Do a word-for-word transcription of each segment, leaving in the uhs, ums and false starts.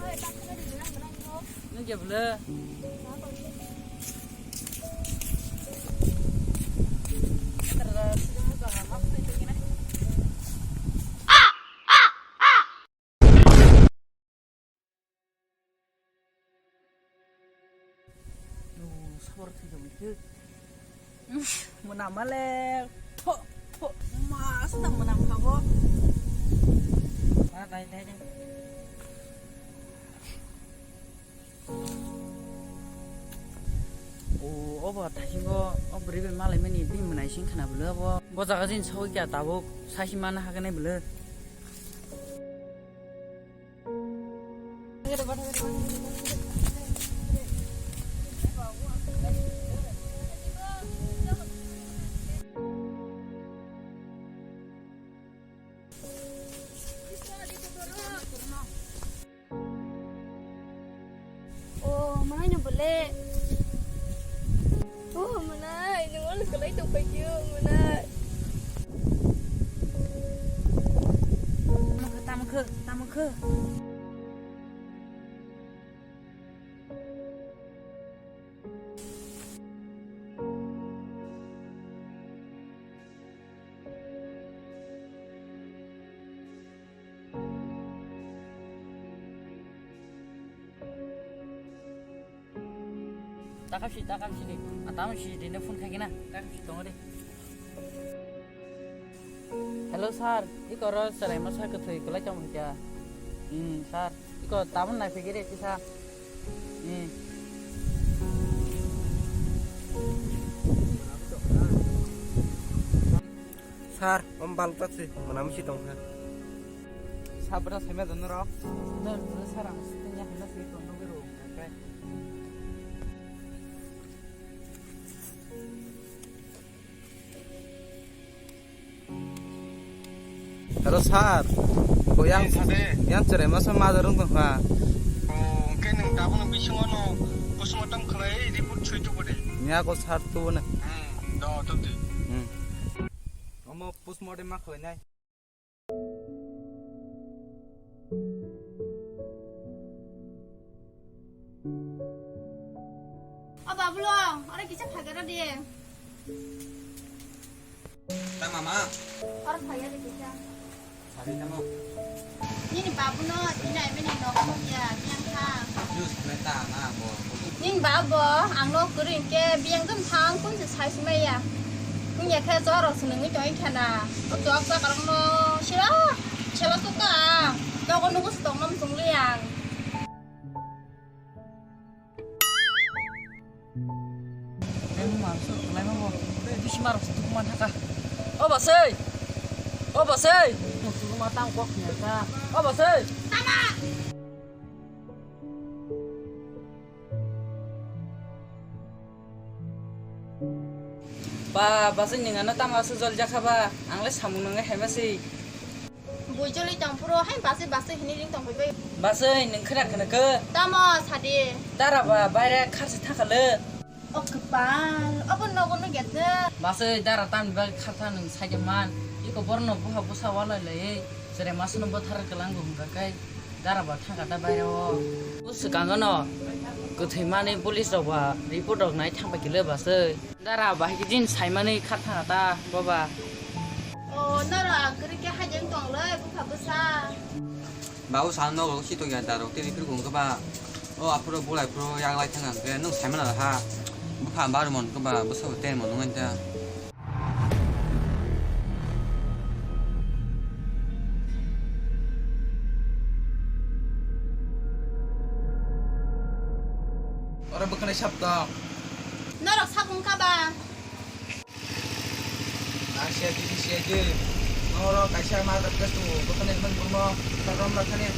Nung je bwle. Sabor thwi tongwi khe. Mwnama le. Pho, pho, masta mwnam kha bo. Ma dai, dai, dai. O, obo thaisingo, o bwrwi bai malaimani bini mwnai sing khna bwle obo. Bo jaga jini sawi kya tabuk saisi mana haganai bwle. O, mwnai no bole. O, mwnai, nwng olo kwlai tongpai khe, o, mwnai. Tamo khe, tamo khe, tamo khe. Takam si, takam si di. Atam si di, ne phone khai kena. Takam si tongo di. Hello sir, iko ro chwrai masa kwthwi kwlai tong kha. Hmm, sir, iko tabun nai phai khe re kisa. Hmm. Sir, om bal tak si, mwnam si tong kha. Sabra sema jan ro. Sir, sir, ang sitenya hena si tong no ro. Hello sir, ko yang, eh, sade, yang chwrai masa major wng tong kha. Oh, hwnkhe nwng tabukno bisingo no postmortem khlai report soi tubu de. Nya ko sir tubu na. Hmm, do, do, de. Hmm. Omo postmortem ma khlainai. O Babulo, oro kisa phagera de. Ta mama. Oro phagera de kisa. Sari tamo. Nini babuno tini aimani nogo nukya, biyang kha. Juice khlai ta na bo. Nini babo, ang no kwrwi hwnkhe biyang tong thang, kunse sai si maya. Wngya khe chorok se nungwi tongwi khana. O chwak chakarokno sira, sela tukha. Nogo nugo se tongma muchungli ang. Neng mangso khlaima bo. Bisi marok se tukuma thaka. O basai. O basai. Tukuma tang kok nyata. O basai. Ba, basai neng ano tamo aswk jol jakha ba? Ang le samung nangwi haima se. Bui joli tong phuru hai basai basai hini ring tong phai bai. Basai, nwng khwna khwna khe? Tamo sadi. Dara ba baire kharsa thangkha le. O kwpal, obo nogo nugya de. Basai, dara tamni bagwi kharsa nwng saikhe man. Iko borno buha bwsa walai lai, chwrai masano bwthar kwlang bo hwnka khe. Dara ba thangkha da baire o. O swkang no kwthwi mani police rok ba report rok nai thangpai khe le basai. Dara bahai khe din saimani kha thangkha ta boba. O, norok ang kwrwi khe haideng tong le bupha bwsa. Ba o sal nogo si tongya darok tei ripri kung khe ba. O aphuru bulai phuru yak lai thang ang khe nwng saimana ha. Bupha bar mon khe ba bwsa bo ten mon nung ta. Oro bwkhanai sap tong. Norok sap wngkha ba? Nang siya di, siya di. Noro kaisa ma da kasu, bwkhanai man burmo, ta rom la thani.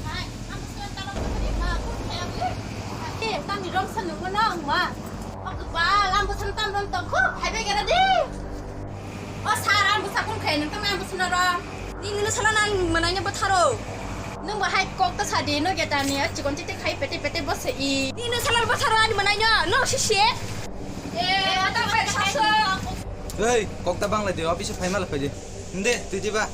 Hai, ang bwskango ta rom la thani, ma, kok khaya bwle. Eh, tamni rom sa nungma nang ma. O kwpal, ang bwsano tam rom tong kho, phaibai gana di. O sir, ang bwsa kun khe, nang tamo ang bwsano rom. Nini no sala nang mwnai no bwtharo. Nung bo hai kok ta sa di, no geta ni, chikon tete khai pete pete bo se i. Nini no sala bwtharo ani mwnai no, no si si. Eh, ta bai sa so. Ei, kok ta bang lai di, office phai ma la phai di. Nde, twi di ba.